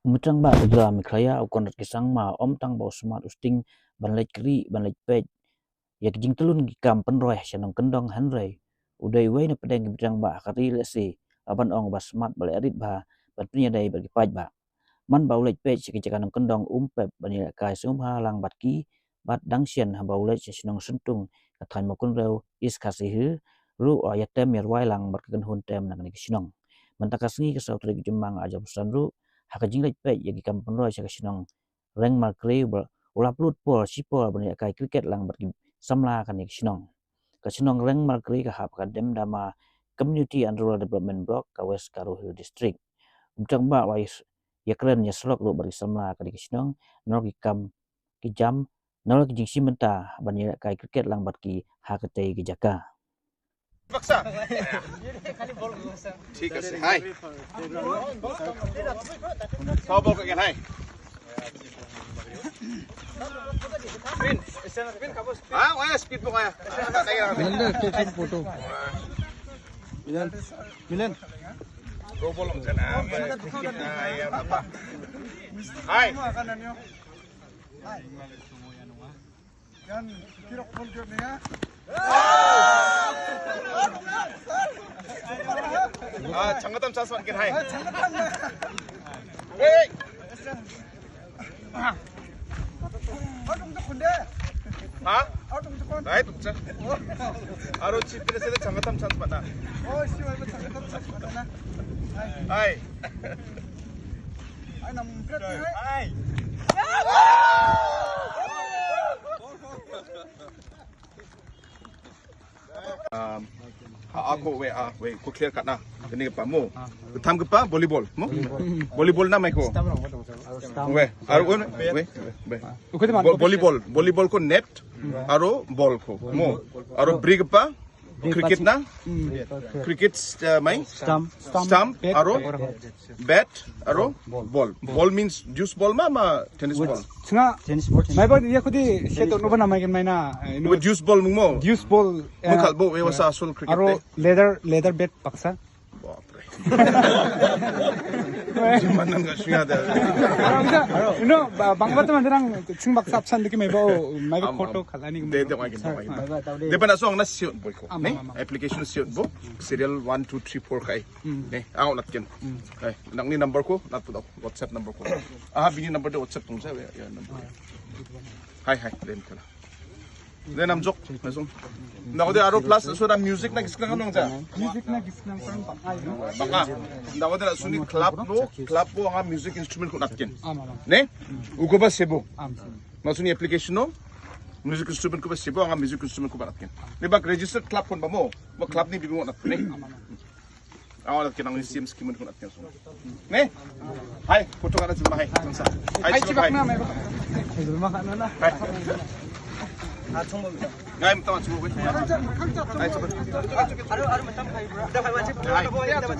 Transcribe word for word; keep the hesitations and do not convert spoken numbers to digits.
Umtrang ba Rudra Mikhlaiya u Conrad K Sangma um tang ba u smat u sting ban leit kri ban leit peit ïa ki jingtlun ki kam pynroi sha nongkyndong hynrei u dei uwei na pdeng ki umtrang ba ha ka ri lehse la ban ong ba smat ba leh rit bha ban pynïadei bad ki paidbah. Man ba u leit peit sha ki jaka nongkyndong um pep ban ïalehkai sngewbha lang bad ki bad dang shen haba u leit sha shnong Syntung ka thaiñ Mawkynrew East Khasi Hills ruh u ïatem ïarwai lang bad ka kynhun tem na kane ka shnong. Mynta ka sngi ka saw tarik u Jymmang arhajar arphew san ruh ha ka jingleit peit ïa ki kam pynroi sha ka shnong Reng Markri u la pynlut por shipor ban ïalehkai cricket lang bad ki samla kane ka shnong. Ka shnong Reng Markri ka hap ka Demdama Community and Rural Development Block ka West Garo Hills District. Umtrang ba u la ïakren ïasyllok ruh bad ki samla kane ka shnong nalor ki kam ki jam nalor ki jingshim bynta ban ïalehkai cricket lang bad ki ha katei ka jaka. Baksa. ঠিক আছে, হাই। Saw bol ka gen, হাই. Spin, spin ka bol. Ha, waya speed mo kaya. Nanda, take some photo. Milan, Milan. Go bol mo jana. Hai. Yan, kirok pon jot niya. Ah, changatam chance wan kin hai. Hey. Atum tu kunde. Ha? Atum tu kun. Hai, tum cha. Aro chip pila sila changatam chance mana. Oh, si wala changatam chance mana. Hai. Ai nam pret hai. Hai. Um, ha, ako we, ah, we, ko clear cut na. Kani ka pa mo. Ka tham ka pa volleyball mo. Volleyball na mai ko. We, ar un, we, we. Vo-, volleyball, volleyball ko net, aro ball ko mo. Aro bri ka pa cricket na. Cricket, uh, mai. Stump. Stump, aro bat, aro ball. Ball means juice ball ma, ma tennis ball. Snga. Tennis ball. Mai ba ya khudi seto no bana mai mai na. With juice ball mo. Juice ball. Mo kal bo we wasa asul cricket. Aro leather, leather bat baksa. Bapre. Jiman nan ka shuya da. No, bang ba teman terang sing baksa apsan deki mai ba mai ba photo khalani. De de mai kin mai. De bana song na siot boy ko. Ne? Application siot bo. Serial one two three four kai. Ne, aw natkin. Eh, nang ni number ko, nat pudok, WhatsApp number ko. Ah, bini number de WhatsApp tung sa, ya, ya number. Hai, hai, den kala. Den am jok, na song. Na ko de aro plus, so da music na kiskang nong sa. Music na kiskang nong sa. Baka, na ko de na suni club lo, club lo anga music instrument ko natkin. Ne? Ugo ba sebo. Na suni application no, music instrument ko ba sebo, anga music instrument ko ba natkin. Ne bak registered club kon ba mo, mo club ni bibi mo natkin. Aw, la kinang ni sim skim ko na tiang sung. Ne? Hai, foto kana sima hai, tangsa. Hai, sima hai. Hai, sima hai. Hai. Ngai mta sima hai. Hai, sima. Aru, aru mta hai.